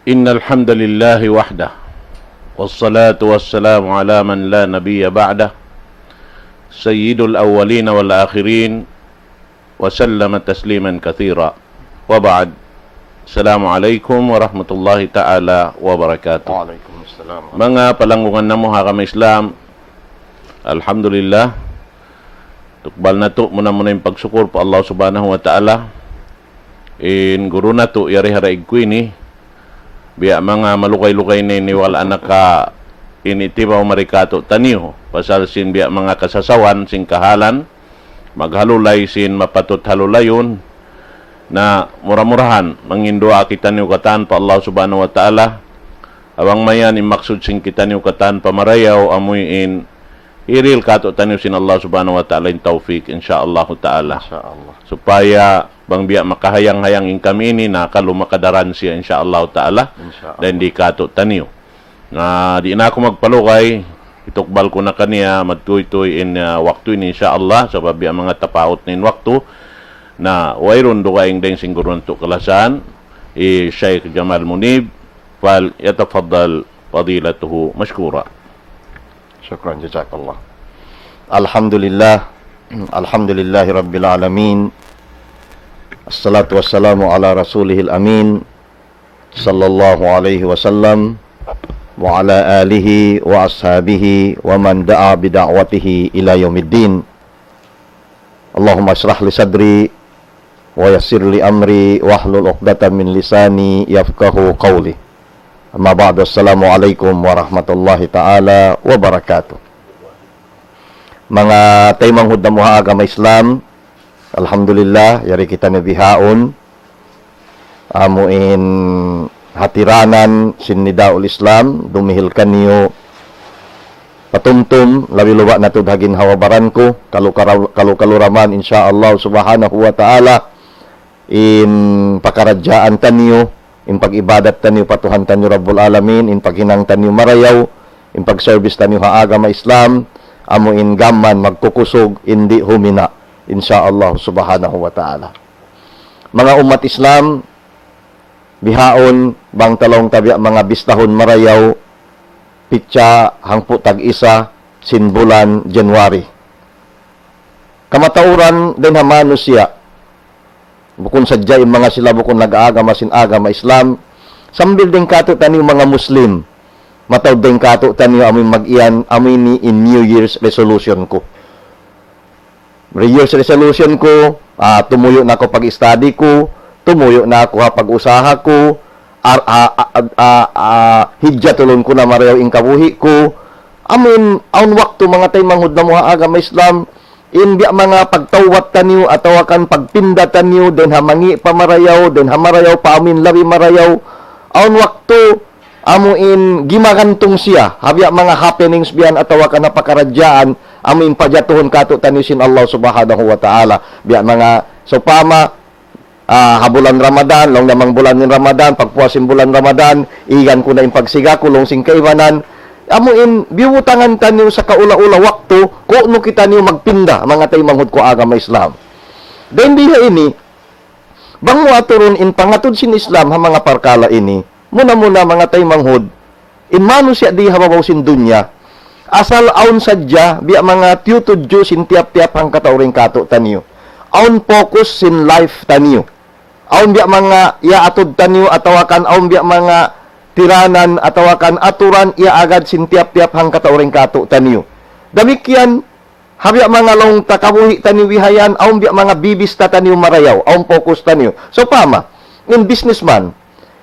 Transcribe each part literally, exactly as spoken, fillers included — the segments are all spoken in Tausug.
إن الحمد لله وحده، والصلاة والسلام على من لا نبي بعده، سيد الأولين والآخرين، وسلم تسليما كثيرا. وبعد. السلام عليكم ورحمة الله تعالى وبركاته. Wa alaykum assalam. Manga palanggungan namu' ha agama Islam, alhamdulillah, tukbal natu' muna-muna in pagsukur pa Allah Subhanahu wa Ta'ala. In guru natu' yari ha daig ku ini, biya' manga malugay-lugay na ini wala' naka ini tibaw mari kātu'niyu, pasal sin biya' manga kasasawan sin kahalan, maghalulay sin mapatut halulayun, na mura-murahan, manginduwaa kitaniyu katan pa Allah Subhanahu wa Ta'ala, bang mayan in maksud sin kitaniyu katan pa marayaw, amu in hirihil kātu'niyu sin Allah Subhanahu wa Ta'ala in tawfik, insya Allah Ta'ala. Insya Allah. Supaya bang biya' makahayang-hayang in kami ini, na kalu makadaran siya, insya Allah Ta'ala. Insya Allah. Dayn di kātu'niyu. Na di' na aku magpalugay, hitukbal ku na kaniya, magtūy-tūy in, ah, waktu ini, insya Allah, sabab biya' manga tapaut na in waktu, na wayruun dugaing dayn sin guru natu' kalasahan, hi Shaykh Jamal Munib, فليتفضل فضيلته مشكورا. شكرا، جزاك الله. الحمد لله. الحمد لله رب العالمين. الصلاة والسلام على رسوله الأمين، صلى الله عليه وسلم، وعلى آله وأصحابه ومن دعا بدعوته إلى يوم الدين. اللهم اشرح لي صدري ويسر لي أمري واحلل عقدة من لساني يفقهوا قولي. أما بعد، السلام عليكم ورحمة الله تعالى وبركاته. Manga taymanghud namu' ha agama Islam, alhamdulillah, yari kitaniyu bihaun. Amu in hatiranan sin Nidaul Islam, dumihil kaniyu patumtum, labi-labi na tuud ha ginhawa-baran ku, kalu-, kalu-, kalu-kalu da man, insya Allah Subhanahu wa Ta'ala, in pakaradjaan taniyu, in pag-ibadat taniyu pa Tuhan taniyu Rabbul Alamin, in paghinang taniyu marayaw, in pag-service taniyu ha agama Islam, amu in gam magkukusug, in di' humina', insya Allah Subhanahu wa Ta'ala. Manga ummat Islam, bihaun bang ta laung ta biya' manga bistahun marayaw, pitsa hangpu' tag-isa sin bulan January. Kamatauran dayn ha manusiya', bukun sadja in manga sila bukun nag-aagama sin agama Islam, sambil dayn kātu'niyu manga Muslim, mataud dayn kātu'niyu amu in mag-iyan, amu ini in New Year's resolution ku. New Year's resolution ku, ah, tumuyu' na aku pag-study ku, tumuyu' na aku ha pag-usaha ku, ar-, ah, ah, ah, ah, ah, hidja tulun ku na marayaw in kabuhi' ku. Amu in, awn waktu manga taymanghud namu' ha agama Islam, in biya' manga pagtawbat taniyu atawa kan pagpinda taniyu, dayn ha mangi' pa marayaw, dayn ha marayaw pa amu in labi marayaw. Awn waktu, amu in gimagantung siya, ha biya' manga happenings biya' yan atawa kan ha pakaradjaan, amu in pajatuhun kātu'niyu sin Allah Subhanahu wa Ta'ala. Biya' manga, sawpama, ah, ha bulan Ramadan, laung niya bang bulan in Ramadan, pagpuas sin bulan Ramadan, igan ku na in pagsiga ku, laung sin kaibanan. Amu in biyubutangan taniyu sakaula-ula waktu, ku'nu kitaniyu magpinda, manga taymanghud ku agama Islam. Dayn di ha ini, bang mu aturun in pangatud sin Islam ha manga parkala' ini, muna-muna manga taymanghud, in manusiya' di ha babaw sin dunya, asal awn sadja biya' manga tiyutudju sin tiyap-tiyap hangkatau dayn kātu'niyu. Awn focus sin life taniyu. Awn biya' manga iyaatud taniyu atawa kan awn biya' manga tiranan atawa kan aturan iyaagad sin tiyap-tiyap hangkatau dayn kātu'niyu. Damikkiyan, ha biya' manga laung ta kabuhi' taniyu bihayan, awn biya' manga bibista taniyu marayaw, awn focus taniyu. Sawpama, in businessman.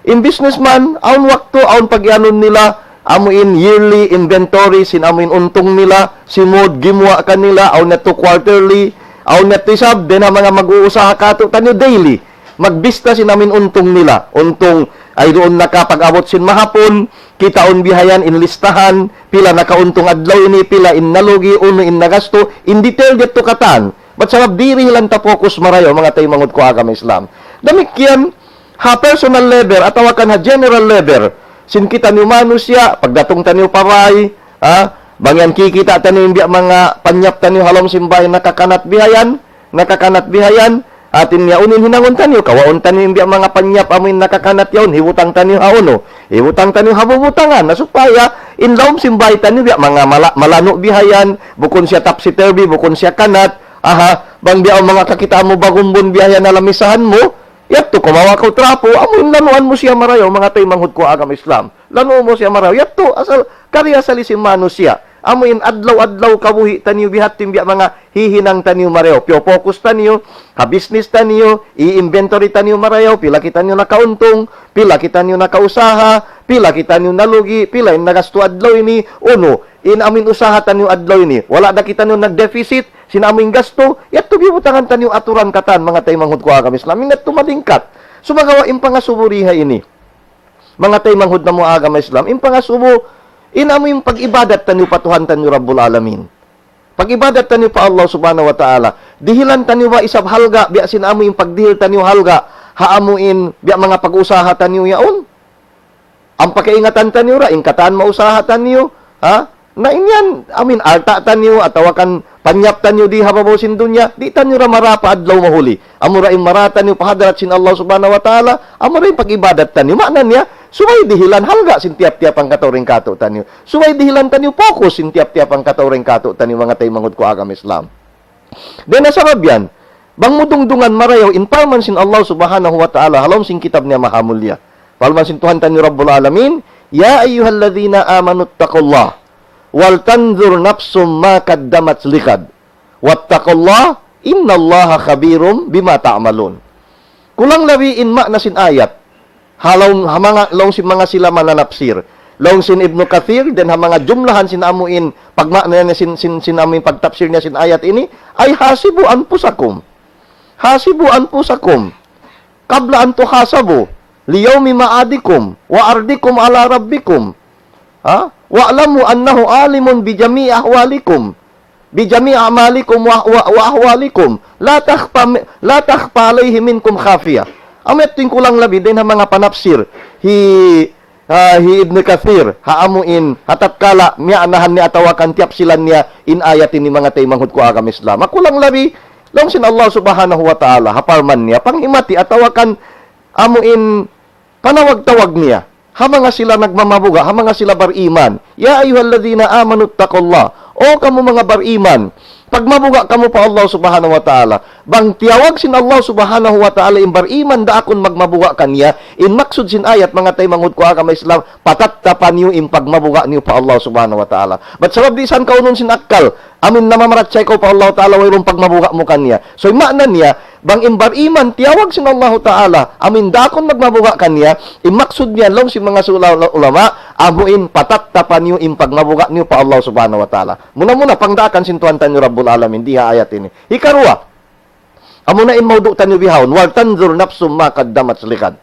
In businessman, awn waktu, awn pag-iyanun nila, amu in yearly inventory, sin amu in untung nila, simud, gimuwa' kanila, awn yadtu quarterly, awn yadtu isab, dayn ha manga mag-uusaha kātu'niyu daily. Magbista sin amu in untung nila. Untung, ay duun na ka pag-abut sin mahapun, kitaun bihayan in listahan, pila nakauntung adlaw ini, pila in nalugi, unu in nagastu, in detail didtu katan. Bat sabab diri hilan ta focus marayaw, manga taymanghud ku agama Islam. Damikkiyan, ha personal level, atawa kan ha general level, sin kitaniyu manusiya', pagdatung taniyu pa bāy, ha, bang yan kikita' taniyu in biya' manga panyap taniyu ha lawm sin bāy, nakakanat bihayan, nakakanat bihayan, Hati niya unu in hinangun taniyu, kawaun taniyu in biya' manga panyap amu in nakakanat yaun, hibutang taniyu ha unu, hibutang taniyu ha bubutangan, na supaya in lawm sin bāy taniyu biya' manga mala-, malanu' bihayan, bukun siya topsy-turvy, bukun siya kanat, aha, bang biya' manga kakitaan mu bagumbun bihayan ha lamisahan mu, yadtu kumawa' kaw trapo, amu in lanuan mu siya marayaw, manga taymanghud ku agama Islam. Lanuun mu siya marayaw. Yadtu, asal, kari asal sin manusiya'. Amu in adlaw-adlaw kabuhi' taniyu biya' hādtu in biya' manga hihinang taniyu marayaw. Piyo-focus taniyu, ha business taniyu, i-inventory taniyu marayaw, pila kitaniyu nakauntung, pila kitaniyu nakausaha, pila kitaniyu nalugi', pila in nagastu adlaw ini, unu, in amu in usaha taniyu adlaw ini. Wala' da kitaniyu nag-deficit, sin amu in gastu, yadtu bibutangan taniyu aturan katan, manga taymanghud ku agama Islam, in yadtu malingkat. Sumagawa' in pangasubu di ha ini. Manga taymanghud namu' agama Islam, in pangasubu, in amu in pag-ibadat taniyu pa Tuhan taniyu Rabbul Alamin. Pag-ibadat taniyu pa Allah Subhanahu wa Ta'ala. Dihilan taniyu ba isab halga', biya' sin amu in pagdihil taniyu halga', ha amu in, biya' manga pag-usaha taniyu yaun. Ampa kaingatan taniyu ra, in katan mausaha taniyu, ha? Na in yan, amu in alta' taniyu, atawa kan panyap taniyu di ha babaw sin dunya, di' taniyu ra mara pa adlaw mahuli. Amura in mara taniyu pa hadarat sin Allah Subhanahu wa Ta'ala, amura in pag-ibadat taniyu. Maana niya, subay dihilan halga' sin tiyap-tiyap hangkatau dayn kātu'niyu. Subay dihilan taniyu focus sin tiyap-tiyap hangkatau dayn kātu'niyu, manga taymanghud ku agama Islam. Dayn ha sabab yan, bang mu dungdungan marayaw in parman sin Allah Subhanahu wa Ta'ala, ha lawm sin kitab niya mahamulya. Parman sin Tuhan taniyu Rabbul Alamin, يا أيها الذين آمنوا اتقوا الله ولتنظر نفس ما قدمت لغد واتقوا الله إن الله خبير بما تعملون. Kulang labi in maana sin ayat. Ha laung, ha manga, laung sin manga sila mananapsir. Laung sin Ibnu Kathir, dayn ha manga jumlahan sin amu in, pagmaana niya sin, sin, sin amu in pagtapsir niya sin ayat ini, ay حاسبوا أنفسكم. حاسبوا أنفسكم قبل أن تحاسبوا ليوم معادكم وعرضكم على ربكم. Ha? واعلموا أنه عالم بجميع أحوالكم، بجميع أعمالكم و، و، وأحوالكم. لا تخفى م، لا تخفى عليه منكم خافية. Amu yadtu in kulang labi dayn ha manga panapsir. Hi, ha, hi Ibnu Kathir, ha amu in, ha tatkala, miyaanahan niya atawa kan tiyapsilan niya, in ayat ini manga taymanghud ku agama Islam. Ha kulang labi, laung sin Allah Subhanahu wa Ta'ala, ha parman niya, panghimati atawa kan amu in, panawag-tawag niya. Ha manga sila nagmamabuga', ha manga sila bariman. يا أيها الذين آمنوا اتقوا الله. O kamu manga bariman, pagmabuga' kamu pa Allah Subhanahu wa Ta'ala. Bang tiyawag sin Allah Subhanahu wa Ta'ala in bariman daakun magmabuga' kaniya, in maksud sin ayat manga taymanghud ku agama Islam, patattapan niyu in pagmabuga' niyu pa Allah Subhanahu wa Ta'ala. Bat sabab di' san kaunun sin akkal, amu in namamaratsaya kaw pa Allah Ta'ala, wayruun pagmabuga' mu kaniya. So, in maana niya, bang in bariman, tiyawag sin Allah Ta'ala, amu in daakun magmabuga' kaniya, in maksud niya, laung sin manga sula-, ulama, amu in patattapan niyu in pagmabuga' niyu pa Allah Subhanahu wa Ta'ala. Muna-muna, pangdaakan sin Tuhan taniyu Rabbul Alamin, di ha ayat ini. Hikaruwa, amu na in maudu' taniyu bihaun, ولتنظر نفس ما قدمت لغد.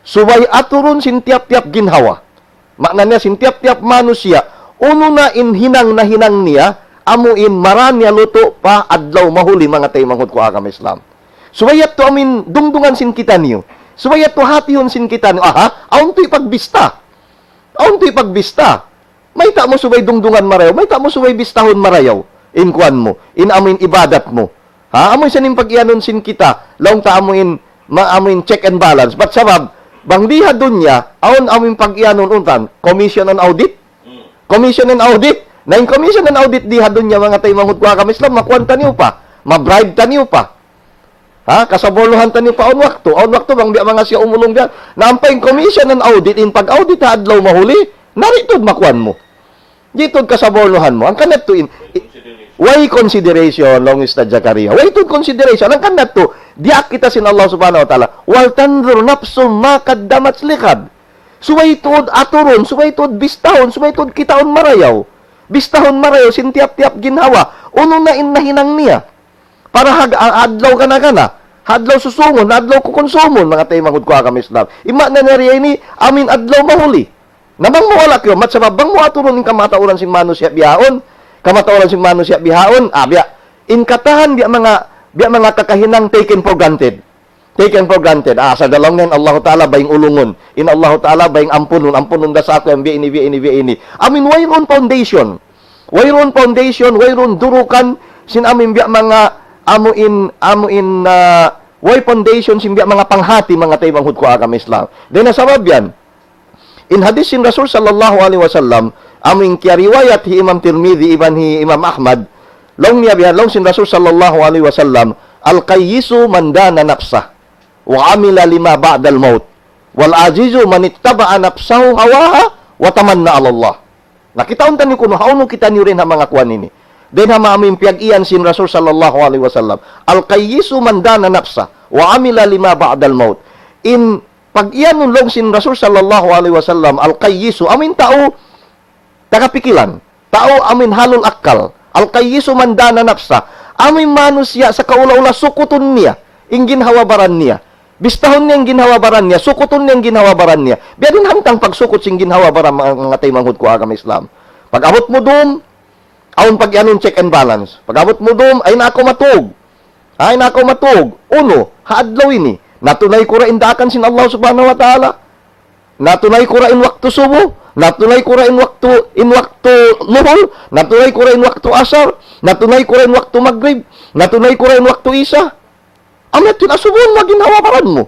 Subay aturun sin tiyap-tiyap ginhawa. Maana niya sin tiyap-tiyap manusiya', unu na in hinang nahinang niya, amu in mara niya lutu' pa adlaw mahuli manga taymanghud ku agama Islam. Subay yadtu amu in dungdungan sin kitaniyu. Subay yadtu hatihun sin kitaniyu. Aha, awn tuud pagbista. Awn tuud pagbista. Mayta' mu subay dungdungan marayaw, mayta' mu subay bistahun marayaw. In kuwan mu, in amu in ibadat mu. Ha, amu in sining pag-iyanun sin kita, laung ta amu in, ma-, amu in check and balance. Bat sabab, bang di ha dunya, awn amu in pag-iyanun untan, commission and audit? Commission and audit? Na in commission and audit di ha dunya, manga taymanghud ku agama Islam, makuwan taniyu pa, ma-bribe taniyu pa. Ha, kasaburnuhan taniyu pa awn waktu, awn waktu bang biya' manga siya umulung biya'. Na ampa in commission and audit, in pag-audit ha adlaw mahuli, na di' tuud makuwan mu. Di' tuud kasaburnuhan mu. Hangkan yadtu in, i-, way consideration, laung Ustadz Zakaria. Way tuud consideration. Hangkan yadtu, diyaak kita sin Allah Subhanahu wa Ta'ala. ولتنظر نفس ما قدمت لغد. Subay tuud aturun, subay tuud bistahun, subay tuud kitaun marayaw. Bistahun marayaw, sin tiyap-tiyap ginhawa. Unu na in nahinang niya. Para ha, ha adlaw gana-gana, ha adlaw susungun, ha adlaw kukunsumun, manga taymanghud ku agama Islam. In maana niya riya ini, amu in adlaw mahuli. Na bang mu wala' kiyamat, sabab bang mu aturun in kamatauran sin manusiya' bihaun, kamatauran sin manusiya' bihaun, ah, biya', in katan biya' manga, biya' manga kakahinang taken for granted. Taken for granted. Ah, asal da laung niya in Allahu Ta'ala baying ulungun. In Allahu Ta'ala baying ampunun. Ampunun da sa aku yan, biya' ini, biya' ini, biya' ini. Amu in wayruun foundation. Wayruun foundation, wayruun durukan, sin amu in biya' manga, amu in, amu in, ah, Way foundation sin biya' manga panghati, manga taymanghud ku agama Islam. Dayn ha sabab yan, in hadith sin Rasul sallallahu alayhi wasallam, amu in kiyariwayat hi Imam Tirmidhi iban hi Imam Ahmad, laung niya biya', laung sin Rasul sallallahu alayhi wasallam, الكيس من دان نفسه وعمل لما بعد الموت، والعاجز من اتبع نفسه هواها وتمنى على الله. Na, kitaun taniyu kunu', hawnu kitaniyu dayn ha manga kuwan ini. Dayn ha manga amu in piyag-iyan sin Rasul sallallahu alayhi wasallam. الكيس من دان نفسه وعمل لما بعد الموت. In pag-iyanun laung sin Rasul sallallahu alayhi wasallam, الكيس, amu in tau taga pikilan. Tau amu in ahlul akkal. الكيس من دان نفسه. Amu in manusiya' sakaula-ula sukutun niya in ginhawa-baran niya. Bistahun niya in ginhawa-baran niya, sukutun niya in ginhawa-baran niya. Biya' diin hantang pagsukut sin ginhawa-baran, manga, manga taymanghud ku agama Islam. Pag-abut mu dum, awn pag-iyanun check and balance. Pag-abut mu dum, ayaw na kaw matug. Ayaw na kaw matug. Unu, ha adlaw ini, natunay ku ra in daakan sin Allah subhanahu wa ta'ala. Natunay ku ra in waktu subu, natunay ku ra in waktu, in waktu luhur, natunay ku ra in waktu asar, natunay ku ra in waktu magrib, natunay ku ra in waktu isa. Amu yadtu in asubuhun mu ha ginhawa-baran mu.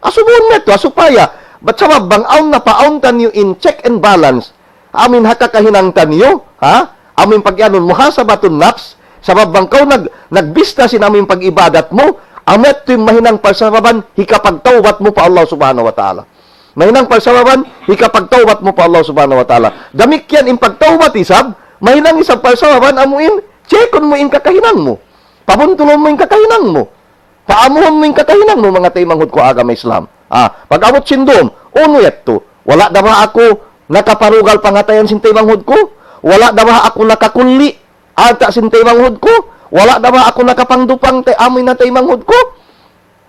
Asubuhun mu yadtu, ha supaya, bat sabab bang awn na pa awn taniyu in check and balance, amu in ha kakahinang taniyu, ha? Amu in pag-iyanun muhasabatun nafs, sabab bang kaw nag-, nagbista sin amu in pag-ibadat mu, amu yadtu in mahinang parsababan hikapagtawbat mu pa Allah subhanahu wa ta'ala. Mahinang parsababan hikapagtawbat mu pa Allah subhanahu wa ta'ala. Damikkiyan in pagtawbat isab, mahinang isab parsababan amu in, checkun mu in kakahinang mu. Pabuntulun mu in kakahinang mu. Paamuhun mu in kakahinang mu, manga taymanghud ku agama Islam. Ah, pag-abut sin dum, unu yadtu? Wala' da ba aku nakaparugal pangatayan sin taymanghud ku? Wala' da ba aku nakakulli alta' sin taymanghud ku? Wala' da ba aku nakapangdupang te amu in ha taymanghud ku?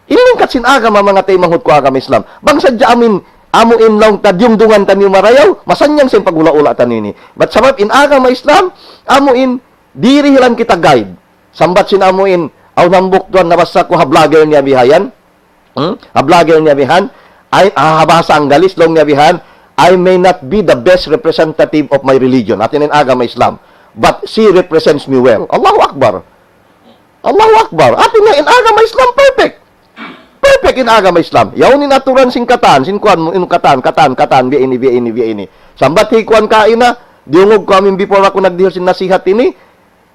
In lingkat sin agama, manga taymanghud ku agama Islam. Bang sadja amu in, amu in laung ta diyungdungan taniyu marayaw, masannyang sin paghula'-hula' taniyu ini. Bat sabab in agama Islam, amu in dirihilan kita guide. Sambat sin amu in, awn hambuuk tuwan nabassa ku ha blogger niya bihayan. Hmm? Ha blogger niya bihan. Ay, ah, ha bahasa Anggalis, laung niya bihan, "I may not be the best representative of my religion." Hati niya in agama Islam. "But she represents me well." Allahu Akbar. Allahu Akbar. Hati niya in agama Islam perfect. Perfect in agama Islam. Yaun in aturan sin katan, sin kuwan mu, in katan, katan, katan, biya' ini, biya' ini, biya' ini. Sambat hi kuwan kaina, diyungug ku amu in before aku nagdihil sin nasihat ini,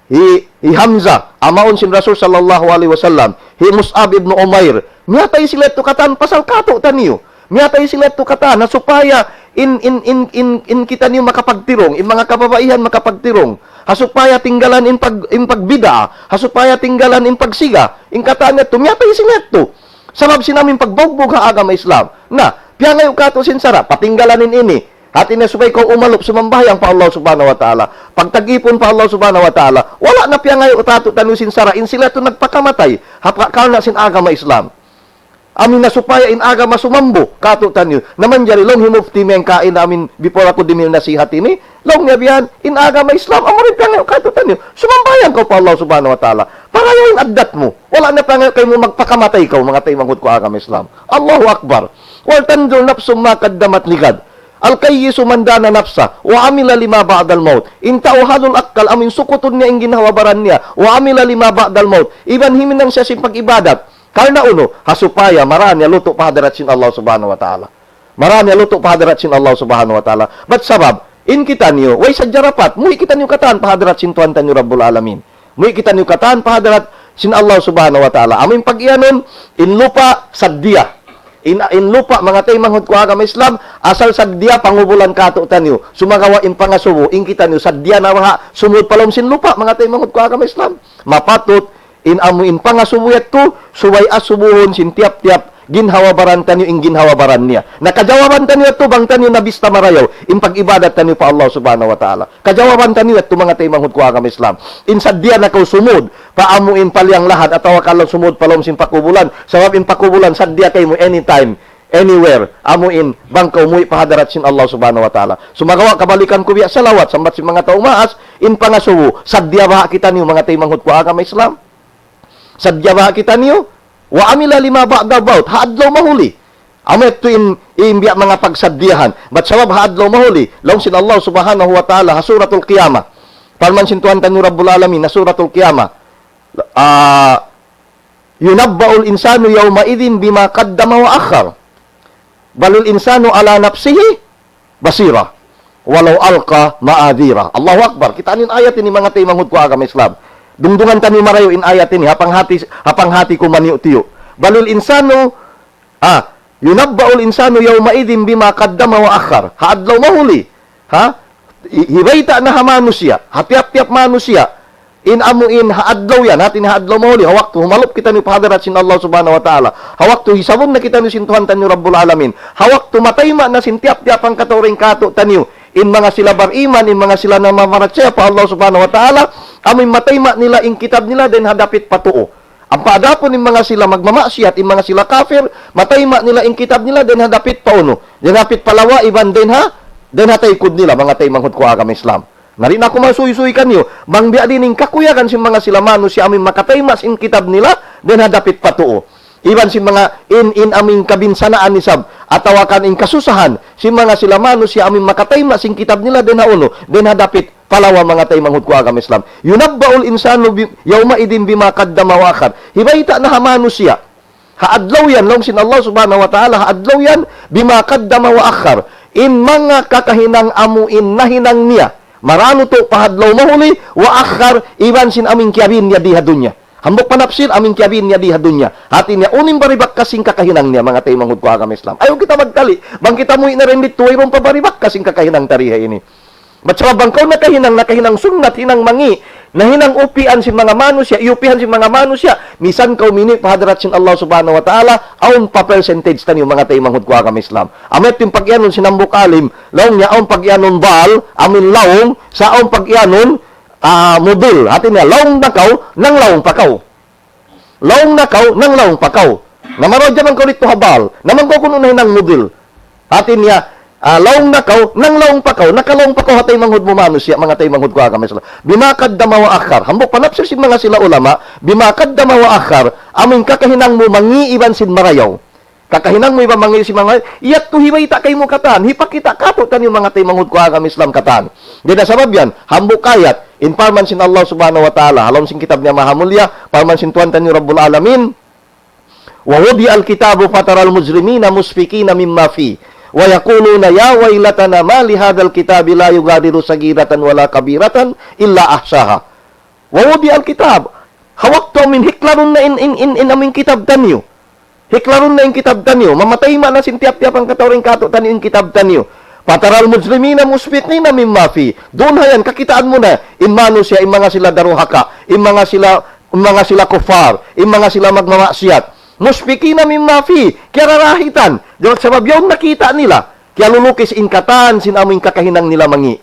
hi, hi Hamzah, amaun sin Rasul sallallahu alayhi wasallam, hi Mus'ab ibn Umair, miyatay sila yadtu katan pasal kātu'niyu. Miyatay sila yadtu katan, ha supaya in, in, in, in, in kitaniyu makapagtirung, in manga kababaihan makapagtirung. Ha supaya tinggalan in pag-, in pagbid'a, ha supaya tinggalan in pagsiga, in katan yadtu, miyatay sila yadtu. Sabab sin amu in pagbugbug ha agama Islam. Na, piyangayu' kātu' sin sara', patinggalan in ini. Hati niya subay kaw umalup sumambahayang pa Allah subhanahu wa ta'ala. Pagtag-ipun pa Allah subhanahu wa ta'ala. Wala' na piyangayu' kātu'niyu sin sara', in sila yadtu nagpakamatay. Ha pa-, karna' sin agama Islam. Amu in ha supaya in agama sumambu kātu'niyu. Na manjari laung hi Mufti Meng kaina amu in before aku dimihil nasihat ini. Laung niya bihan, in agama Islam, amu ra in piyangayu' kātu'niyu. Sumambahayang kaw pa Allah subhanahu wa ta'ala. Parayaw in addat mu. Wala' na piyangayu' kaymu magpakamatay kaw, manga taymanghud ku agama Islam. Allahu Akbar. "ولتنظر نفس ما قدمت لغد. الكيس من دان نفسه وعمل لما بعد الموت." In tau ahlul akkal, amu in sukutun niya in ginhawa-baran niya. "وعمل لما بعد الموت." Iban huminang siya sin pag-ibadat. Karna' unu, ha supaya marā niya lutu' pa hadarat sin Allah subhanahu wa ta'ala. Marā niya lutu' pa hadarat sin Allah subhanahu wa ta'ala. Bat sabab, in kitaniyu, way sadja dapat, muwi' kitaniyu katan pa hadarat sin Tuhan taniyu Rabbul Alamin. Muwi' kitaniyu katan pa hadarat sin Allah subhanahu wa ta'ala. Amu in pag-iyanun, in lupa' saddiya. In, in lupa', manga taymanghud ku agama Islam, asal saddiya pangubulan kātu'niyu. Sumagawa' in pangasubu, in kitaniyu saddiya na baha' sumud pa lawm sin lupa', manga taymanghud ku agama Islam. Mapatut, in amu in pangasubu yadtu, subay asubuhun sin tiyap-tiyap ginhawa-baran taniyu in ginhawa-baran niya. Na kajawaban taniyu yadtu bang taniyu nabista marayaw in pag-ibadat taniyu pa Allah subhanahu wa ta'ala. Kajawaban taniyu yadtu manga taymanghud ku agama Islam. In saddiya na kaw sumud pa amu in paliyang lahat atawa kaw sumud pa lawm sin pakubulan. Sabab in pakubulan saddiya kaymu anytime, anywhere. Amu in bang kaw muwi' pa hadarat sin Allah subhanahu wa ta'ala. Sumagawa' kabalikan ku biya' salawat, sambat sin manga tau maas, in pangasubu, saddiya baha' kitaniyu manga taymanghud ku agama Islam. Saddiya baha' kitaniyu, "وعمل لما بعد الموت," ha adlaw mahuli. Amu yadtu in, in biya' manga pagsaddiyahan. Bat sabab ha adlaw mahuli, laung sin Allah subhanahu wa ta'ala, ha Suratul Qiyamah. Parman sin Tuhan taniyu Rabbul Alamin, ha Suratul Qiyamah. Ah, ينبأ الإنسان يومئذ بما قدم وأخر. بل الإنسان على نفسه بصيرة ولو ألقى معاذيره. Allahu Akbar. Kitaa niyu in ayat ini, manga taymanghud ku agama Islam. Dungdungan taniyu marayaw in ayat ini, ha panghati, ha panghati ku maniyu-tiyu. بل الإنسان, ah, ينبأ الإنسان يومئذ بما قدم وأخر. Ha adlaw mahuli. Ha? Hi-, hibayta' na ha manusiya', ha tiyap-tiyap manusiya', in amu in ha adlaw yan, hati niya ha adlaw mahuli, ha waktu humalup kitaniyu pa hadarat sin Allah Subhanahu wa Ta'ala, ha waktu hisabun na kitaniyu sin Tuhan taniyu Rabbul Alamin, ha waktu matayma' na sin tiyap-tiyap hangkatau dayn kātu'niyu, in manga sila bariman, in manga sila namamarachaya pa Allah Subhanahu wa Ta'ala, amu in matayma' nila in kitab nila dayn ha dapit pa tuu. Ampa adapun in manga sila magmamaksiyat, in manga sila kafir, matayma' nila in kitab nila dayn ha dapit pa unu, dayn ha dapit pa lawa iban dayn ha, dayn ha taykud nila, manga taymanghud ku agama Islam. Na di' na aku masuysuy kaniyu, bang biya' diin in kakuyagan sin manga sila manusiya' amu in makatayma' sin kitab nila dayn ha dapit pa tuu. Iban sin manga in, in amu in kabinsanaan isab, atawa kan in kasusahan sin manga sila manusiya' amu in makatayma' sin kitab nila dayn ha unu, dayn ha dapit pa lawa, manga taymanghud ku agama Islam. ينبأ الإنسان ب-, يومئذ بما قدم وأخر. Hibayta' na ha manusiya'. Ha adlaw yan, laung sin Allah Subhanahu wa Ta'ala, ha adlaw yan, بما قدم وأخر. In manga kakahinang amu in nahinang niya. Maranutu pa adlaw mahuli, وأخر, iban sin amu in kiyabiin niya di ha dunya. Hambuuk panapsir, amu in kiyabiin niya di ha dunya. Hati niya, unu in baribakkas sin kakahinang niya, manga taymanghud ku agama Islam. Ayaw kita magkali', bang kita muwi' na dayn didtu, wayruun pa baribakkas sin kakahinang ta di ha ini. Bat sabab bang kaw nakahinang, nakahinang sunnat, hinang mangi', nahinang upian sin manga manusiya', iyupihan sin manga manusiya', misan kaw minuwi' pa hadarat sin Allah Subhanahu wa Ta'ala, awn pa percentage taniyu, manga taymanghud ku agama Islam. Amu yadtu in pag-iyanun sin hambuuk alim, laung niya awn pag-iyanun ضال, amu in laung, sa' awn pag-iyanun, ah, مضل. Hati niya, laung na kaw, nanglaung pa kaw. Laung na kaw, nanglaung pa kaw. Na marayaw jaman kaw didtu ha ضال. Na bang kaw kunu' nahinang مضل. Hati niya, ah, laung na kaw, nanglaung pa kaw, nakalaung pa kaw ha taymanghud mu manusiya', manga taymanghud ku agama Islam. بما قدم وأخر. Hambuuk panapsir sin manga sila ulama, بما قدم وأخر, amu in kakahinang mu mangi' iban sin marayaw. Kakahinang mu iban mangi' sin marayaw, yadtu hibayta' kaymu katan, hipakita' kātu'niyu manga taymanghud ku agama Islam katan. Dayn ha sabab yan, hambuuk ayat, in parman sin Allah Subhanahu wa Ta'ala, ha lawm sin kitab niya maha mulia, parman sin Tuhan taniyu Rabbul Alamin, ووضع الكتاب فترى المجرمين مشفقين مما فيه ويقولون يا ويلتنا ما لهذا الكتاب لا يغادر صغيرة ولا كبيرة إلا أحصاها. ووضع الكتاب. Ha waktu amu in hiklarun na in, in, in, in amu in kitab taniyu. Hiklarun na in kitab taniyu. Mamatayma' na sin tiyap-tiyap hangkatau dayn kātu'niyu in kitab taniyu. فترى المجرمين مشفقين مما فيه. Duun ha yan, kakitaan mu na. In manusiya', in manga sila daruhaka. In manga sila, in manga sila kuffar. In manga sila magmamaksiyat. مشفقين مما فيه. Kiyararahitan. Sabab yaun nakita' nila. Kiyalulukis in katan, sin amu in kakahinang nila mangi'.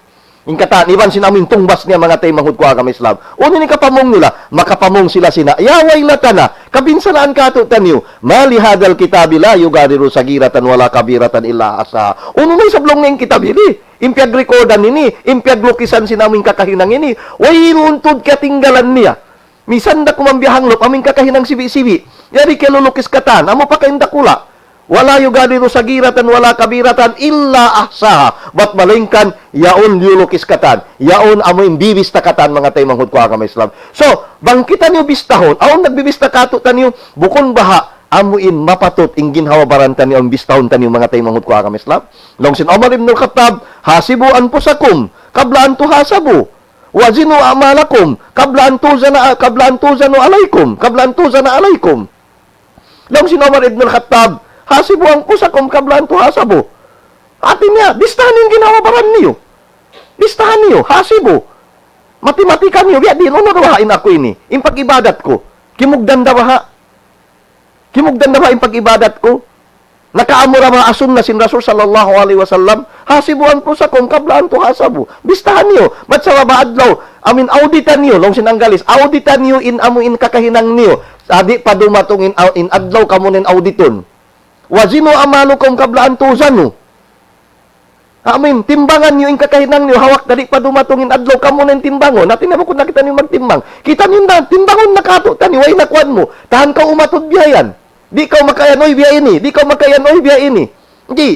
In katan, iban sin amu in tungbas niya manga taymanghud ku agama Islam. Unu in kapamung nila, makapamung sila sina, يا ويلتنا, kabinsanaan kātu'niyu, ما لهذا الكتاب لا يغادر صغيرة ولا كبيرة إلا أحصاها. Unu na isab laung niya in kitab ini, in piyagrekordan ini, in piyaglukisan sin amu in kakahinang ini, wayruun tuud kiyatinggalan niya. Misan da kuman biya' hanglup, amu in kakahinang sibi'-sibi'. Yari kiyalulukis katan, amu pa ka in dakula'. ولا يغادر صغيرة ولا كبيرة إلا أحصاها. Bat malaingkan, yaun liyulukis katan. Yaun amu in bibista katan, manga taymanghud ku agama Islam. So, bang kitaniyu bistahun, awn nagbibista kātu'niyu, bukun baha', amu in mapatut, in ginhawa-baran taniyu, awn bistahun taniyu, manga taymanghud ku agama Islam. Laung sin Umar ibn al-Khattab, حاسبوا أنفسكم قبل أن تحاسبوا. وزنوا أعمالكم قبل أن توزن، قبل أن توزن عليكم، قبل أن توزن عليكم. Laung sin Umar ibn al-Khattab, حاسبوا أنفسكم قبل أن تحاسبوا. Hati niya, bistahan in ginhawa-baran niyu. Bistahan niyu, حاسبوا. Matimatikan niyu, biya' diin, unu da baha' in aku ini, in pag-ibadat ku. Kimugdan da baha'. Kimugdan da baha' in pag-ibadat ku. Nakaamu da baha' ha sunna sin Rasul sallallahu alayhi wasallam. حاسبوا أنفسكم قبل أن تحاسبوا. Bistahan niyu. Bat sabab adlaw, amu in auditan niyu, laung sin Anggalis, auditan niyu in amu in kakahinang niyu. Sa' di' pa dumatung in, in adlaw kamu na in auditun. وزنوا أعمالكم قبل أن توزنوا. Amu in, timbangan niyu in kakahinang niyu, ha waktu di' pa dumatung in adlaw, kamu na in timbangun. Hati niya bukun na kitaniyu magtimbang. Kitaniyu na, timbangun na kātu'niyu, way na kuwan mu. Tahan kaw umatud biya' yan. Di' kaw makaiyan, uy, biya' ini. Di' kaw makaiyan, uy, biya' ini. Di'.